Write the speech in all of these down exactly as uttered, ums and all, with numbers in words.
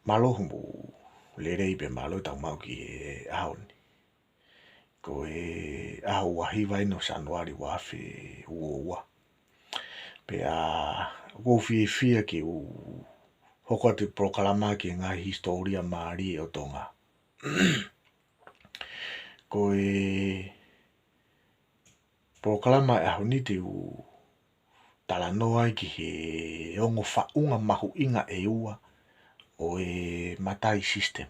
Mālō hoʻomou lelei pea mālō ʻetau maʻu ki he ʻaho ni. Ko e ʻaho ua hiva ʻeni ʻo Sānuali ua afe ua ua. Pea ʻoku ou fiefia ke u hoko atu e polokalama ki he ngaahi hisitōlia mālie ʻo Tonga. Ko e polokalama ʻo e ʻaho ni te u talanoa ai ki he ongo faʻunga mahuʻinga ʻe ua ʻo e matai system.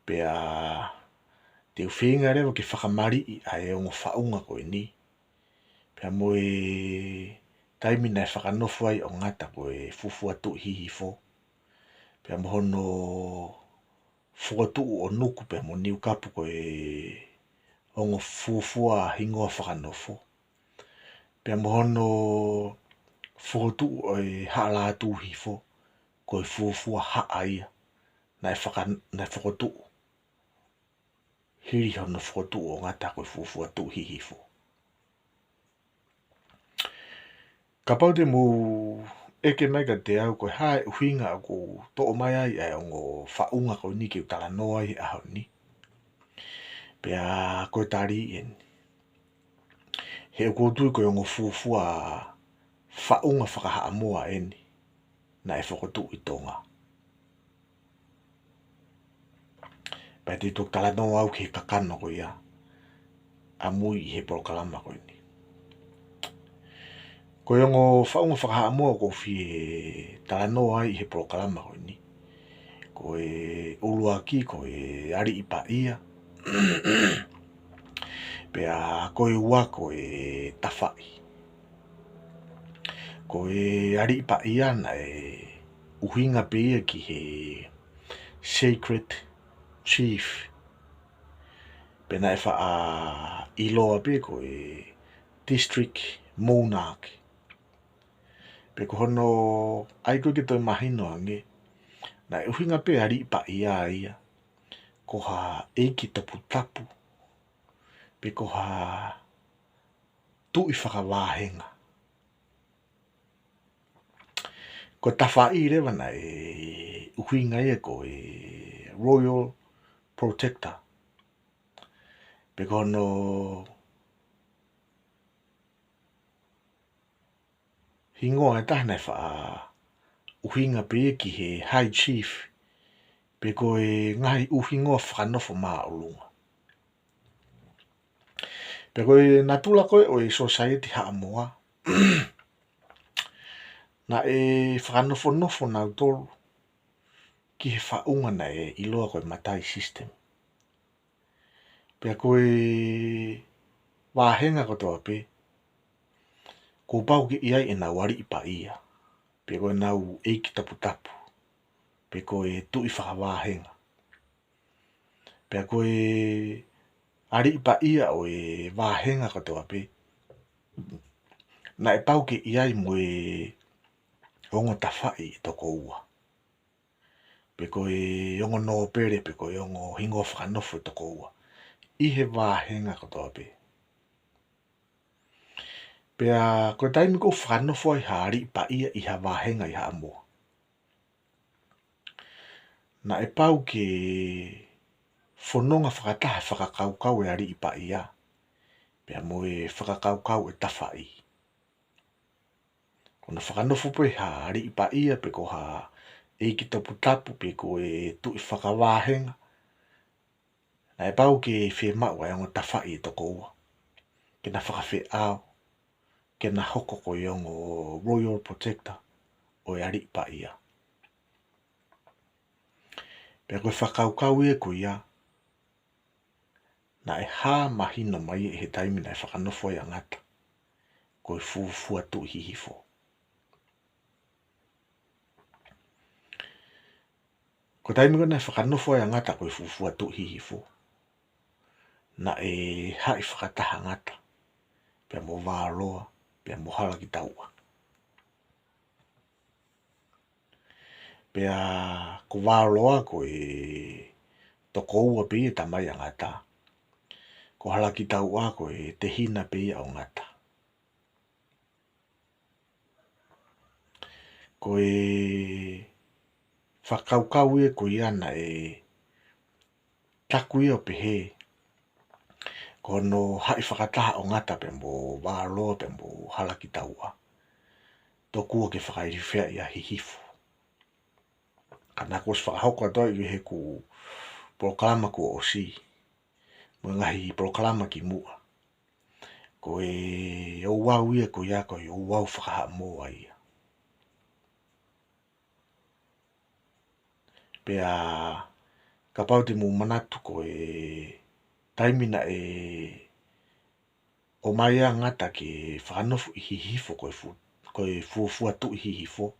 Pea te u feinga leva ke fakamaliʻi ʻa e ongo faʻunga ko eni, pea mo e taimi naʻe fakanofo ai ʻo Ngata ko e fuofua Tuʻi Hihifo, pea mo hono fokotuʻu ʻo Nuku pea mo Niukapu ko e ongo fuofua hingoa fakanofo, pea mo hono fokotuʻu ʻo e Haʻa Lātūhifo ko e fuofua haʻa ia naʻe faka-, naʻe fokotuʻu hili hono fokotuʻu ʻo Ngata ko e fuofua Tuʻi Hihifo. Kapau te mou ʻeke mai kiate au ko e hā e ʻuhinga ʻoku ou toʻo mai ai ʻa e ongo faʻunga ko eni ke u talanoa ai he ʻaho ni, pea ko e tali ʻeni: he ʻoku ou tui ko e ongo fuofua faʻunga fakahaʻamoa ʻeni naʻe fokotuʻu ʻi Tonga. Pea te u toki talanoa au ki he kakano ko ia ʻamui ʻi he polokalama ko eni. Ko e ongo faʻunga fakahaʻamoa ʻoku ou fie talanoa ai ʻi he polokalama ko eni, ko e ʻuluaki ko e Aliʻi Paʻia, pea ko e ua ko e Tafaʻi. Ko e Aliʻi Paʻia naʻe ʻuhinga pē ia ki he sacred chief, pea naʻe faʻa ʻiloa pē ko e district monarch. Pea ko hono ʻai ko ē ke toe mahino ange, naʻe ʻuhinga pē Aliʻi Paʻia ia ko ha ʻeiki toputapu, pe ko ha tuʻi fakavāhenga. Ko e Tafaʻi leva naʻe ʻuhinga ia ko e royal protector, pe ko hono hingoa ʻe taha naʻe faʻa ʻuhinga pē ia ki he high chief, pe ko e ngaahi ʻū hingoa fakanofo māʻolunga. Pea ko e natula ko ē ʻo e society Haʻamoa, naʻe fakanofonofo nautolu ki he faʻunga naʻe ʻiloa ko e matai system. Pea ko e vāhenga kotoa pē, kuo pau ke ʻi ai ʻenau Aliʻi Paʻia, pe ko ʻenau ʻeiki toputapu, pe ko e tuʻi fakavāhenga. Pea ko e Aliʻi Paʻia ʻo e vāhenga kotoa pē, naʻe pau ke ʻi ai mo e ongo tafaʻi ʻe toko ua, pe ko e ongo nōpele, pe ko e ongo hingoa fakanofo ʻe toko ua ʻi he vāhenga kotoa pē. Pea ko e taimi ʻoku fakanofo ai ha Aliʻi Paʻia ʻi ha vāhenga ʻi Haʻamoa, naʻe pau ke fononga fakataha e fakakaukau ʻo e Aliʻi Paʻia pea mo e fakakaukau ʻo e tafaʻi. Ko hono fakanofo pē ha Aliʻi Paʻia pe ko ha ʻeiki toputapu pe ko e tuʻi fakavāhenga, naʻe pau ke fiemaʻu ʻa e ongo tafaʻi ʻe toko ua ke na fakafeʻao, ke na hoko ko e ongo royal protector ʻo e Aliʻi Paʻia. Pea ko e fakakaukau ia ko ia, naʻe hā mahino mai ʻi he taimi naʻe fakanofo ai ʻa Ngata ko e fuofua Tuʻi Hihifo. Ko e taimi ko ē naʻe fakanofo ai ʻa Ngata ko e fuofua Tuʻi Hihifo, naʻe haʻi fakataha ʻa Ngata pea mo Vāloa, pea mo Halakitauʻa. Pea ko Vāloa ko e toko ua pē ia e tamai ʻa Ngata. Ko Halakitauʻa ko e tehina pē ia ʻo Ngata. Ko e fakakaukau ia ko ia naʻe taku ia ʻo pehē, ko hono haʻi fakataha ʻo Ngata pea mo Vāloa pea mo Halakitaua, tokua ke fakailifia ʻa Hihifo. Ka naʻá ku ʻosi fakahoko atu ai ʻi heʻeku polokalama kuo ʻosi, mo e ngaahi polokalama kimuʻa, ko e ouau ia ko ia, ko e ouau fakahaʻamoa ia. Pea kapau te mou manatu, ko e taimi naʻe ʻomai ai ʻa Ngata ke fakanofo ʻi Hihifo, ko e fu-, ko e fuofua Tuʻi Hihifo,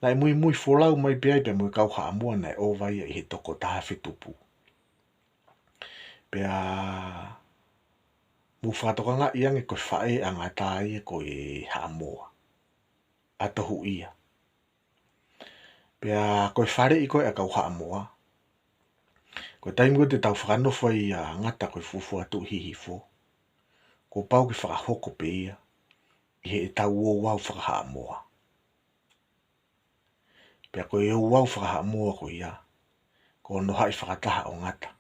naʻe muimui folau mai pē ai pea mo e kau Haʻamoa naʻe ʻova ia ʻi he toko taha afe tupu. Pea mou fakatokangaʻi ange ko e faʻē ʻa Ngata ia ko e Haʻamoa, ʻa Tohuʻia. Pea ko e faleʻi ko ē ʻa e kau Haʻamoa, ko e taimi ko ē te tau fakanofo ai ʻa Ngata ko e fuofua Tuʻi Hihifo, kuo pau ke fakahoko pē ia ʻi heʻetau ouau fakahaʻamoa. Pea ko e ouau fakahaʻamoa ko ia, ko hono haʻi fakataha ʻo Ngata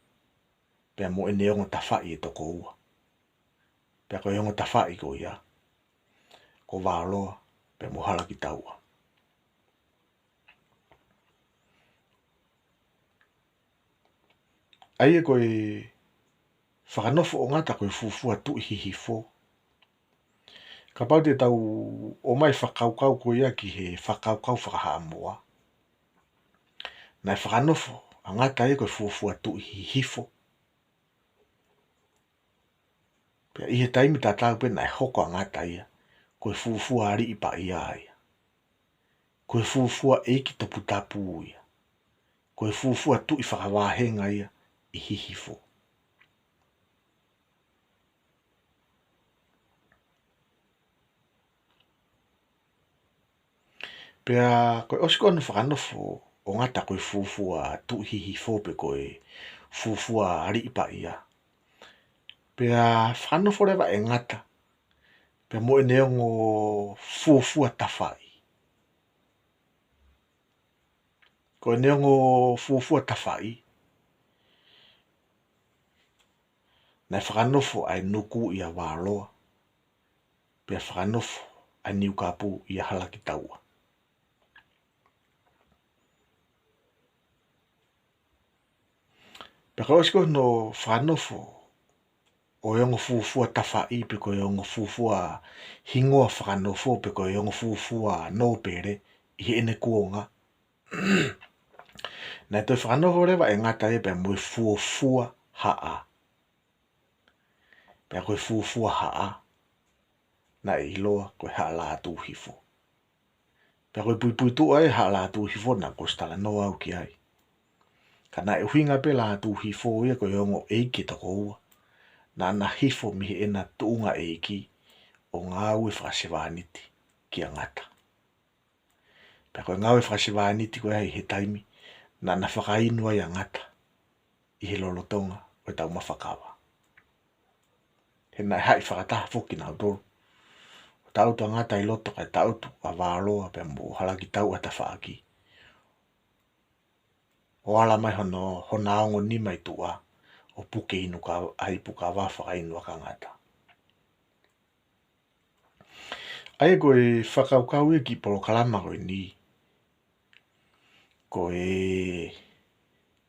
pea mo ʻene ongo tafaʻi ʻe toko ua. Pea ko e ongo tafaʻi ko ia, ko Vāloa pea mo Halakitaua. ʻA ia ko e fakanofo ʻo Ngata ko e fuofua Tuʻi Hihifo, kapau te tau ʻomai fakakaukau ko ia ki he fakakaukau fakahaʻamoa, naʻe fakanofo ʻa Ngata ia ko e fuofua Tuʻi Hihifo. Pea ʻi he taimi tatau pē naʻe hoko ʻa Ngata ia ko e fuofua aliʻi paʻia ia, ko e fuofua ʻeiki toputapu ia, ko e fuofua tuʻi fakavahenga ia ʻi Hihifo. Pea ko e ʻosi ko ē hono fakanofo ʻo Ngata ko e fuofua Tuʻi Hihifo pe ko e fuofua aliʻi paʻia, pea fakanofo leva ʻe Ngata pea mo ʻene ongo fuofua tafaʻi. Ko ʻene ongo fuofua tafaʻi, naʻe fakanofo ʻa e Nuku ʻia Vāloa, pea fakanofo ʻa e Niukapu ʻia Halakitaua. Pea ko e ʻosi ko ē hono fakanofo ʻo e ongo fuofua tafaʻi pe ko e ongo fuofua hingoa fakanofo pe ko e ongo fuofua nōpele ʻi heʻene kuonga, naʻe toe fakanofo leva ʻe Ngata ia pea mo e fuofua haʻa. Pea ko e fuofua haʻa naʻe ʻiloa ko e Haʻa Lātūhifo. Pea ko e puipuituʻa ʻa e Haʻa Lātūhifo naʻá ku ʻosi talanoa au ki ai. Ka naʻe ʻuhinga pē Lātūhifo ia ko e ongo ʻeiki ʻe toko ua naʻá na hifo mei heʻena tuʻunga ʻeiki ʻo ngāue fakasevāniti kia Ngata. Pea ko e ngāue fakasevāniti ko ia ʻi he taimi naʻá na fakainu ai ʻa Ngata ʻi he lolotonga ʻo e taumafa kava. He naʻe haʻi fakataha foki kinautolu, ʻo taʻutu ʻa Ngata ʻi loto kae taʻutu ʻa Vāloa pea mo Halakitaua tafaʻaki, ʻo ala mai hono, hona ongo nima ʻi tuʻa ʻo puke inu ka-, ʻa e ipu kava fakainu ʻa Ngata. ʻA ia ko e fakakaukau ia ki he polokalama ko eni, ko e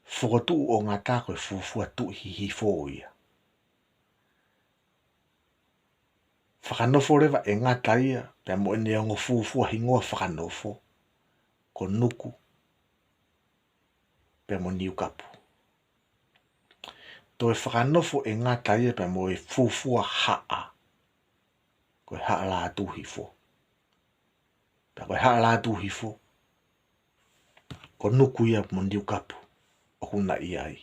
fokotuʻu ʻo Ngata ko e fuofua Tuʻi Hihifo ia. Fakanofo leva ʻe Ngata ia pea mo ʻene ongo fuofua hingoa fakanofo, ko Nuku pea mo Niukapu. Toe fakanofo ʻe Ngata ia pea mo e fuofua haʻa, ko e Haʻa Lātūhifo. Pea ko e Haʻa Lātūhifo, ko Nuku ia mo Niukapu ʻoku na ʻi ai.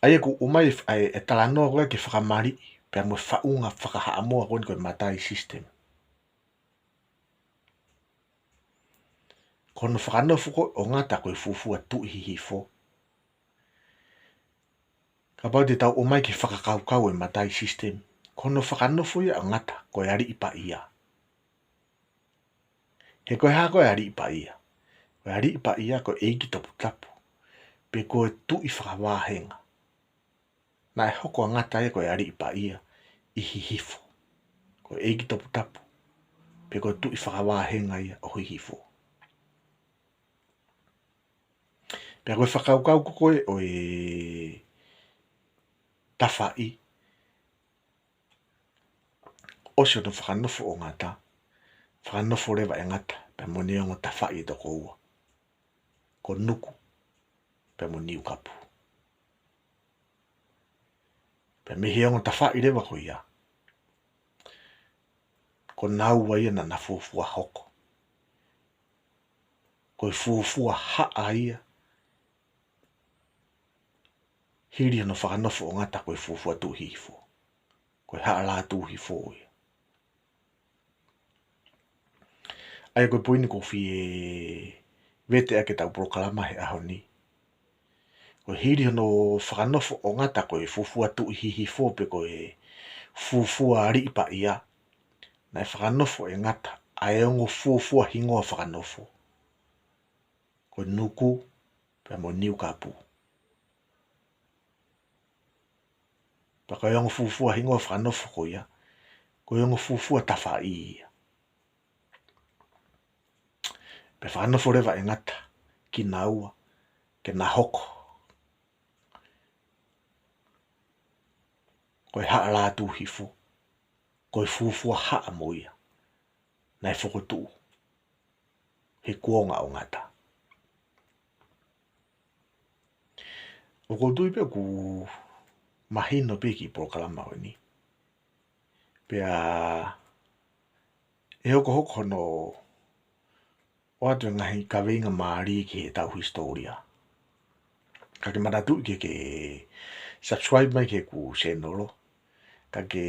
ʻA ia ʻoku ʻomai ʻa e, ʻa e talanoa ko ē ke fakamaliʻi pea mo e faʻunga fakahaʻamoa ko eni ko e Matai System. Ko hono fakanofo ko ē ʻo Ngata ko e fuofua Tuʻi Hihifo, kapau te tau ʻomai ki he fakakaukau ʻo e Matai System, ko hono fakanofo ia ʻo Ngata ko e aliʻi paʻia. He ko e hā ko ē aliʻi paʻia? Ko e aliʻi paʻia ko e ʻeiki toputapu, pe ko e tuʻi fakavāhenga. Naʻe hoko ʻa Ngata ia ko e aliʻi paʻia ʻi Hihifo. Ko e ʻeiki toputapu, pe ko e tuʻi fakavāhenga ia ʻo Hihifo. Pea ko e fakakaukau ko ē ʻo e tafaʻi, ʻosi hono fakanofo ʻo Ngata, fakanofo leva ʻe Ngata pea mo ʻene ongo tafaʻi ʻe toko ua, ko Nuku pea mo Niukapu. Pea mei he ongo tafaʻi leva ko ia, ko naua ia naʻa na fuofua hoko. Ko e fuofua haʻa ia, hili hono fakanofo ʻo Ngata ko e fuofua Tuʻi Hihifo. Ko e Haʻa Lātūhifo ia. ʻA ia ko e poini ʻoku ou fie vete ʻaki ʻetau polokalama he ʻaho ni. Ko e hili hono fakanofo ʻo Ngata ko e fuofua Tuʻi Hihifo pe ko e fuofua aliʻi paʻia, naʻe fakanofo ʻe Ngata ʻa e ongo fuofua hingoa fakanofo, ko Nuku pea mo Niukapu. Pea ko e ongo fuofua hingoa fakanofo ko ia, ko e ongo fuofua tafaʻi ia. Pea fakanofo leva ʻe Ngata kinaua ke na hoko ko e Haʻa Lātūhifo, ko e fuofua haʻa mo ia naʻe fokotuʻu he kuonga ʻo Ngata. ʻOku ou tui pē ʻoku mahino pē ki he polokalama ko eni. Pea ʻe hokohoko hono ʻoatu e ngaahi kaveinga mālie ki heʻetau hisitōlia. Ka ke manatuʻi ke, ke subscribe mai ki heʻeku channel, ka ke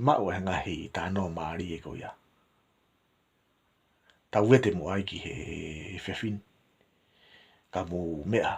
maʻu e ngaahi talanoa mālie ko ia. Tau vete muʻa ai ki he, he efiafi ni. Ka mou meʻa,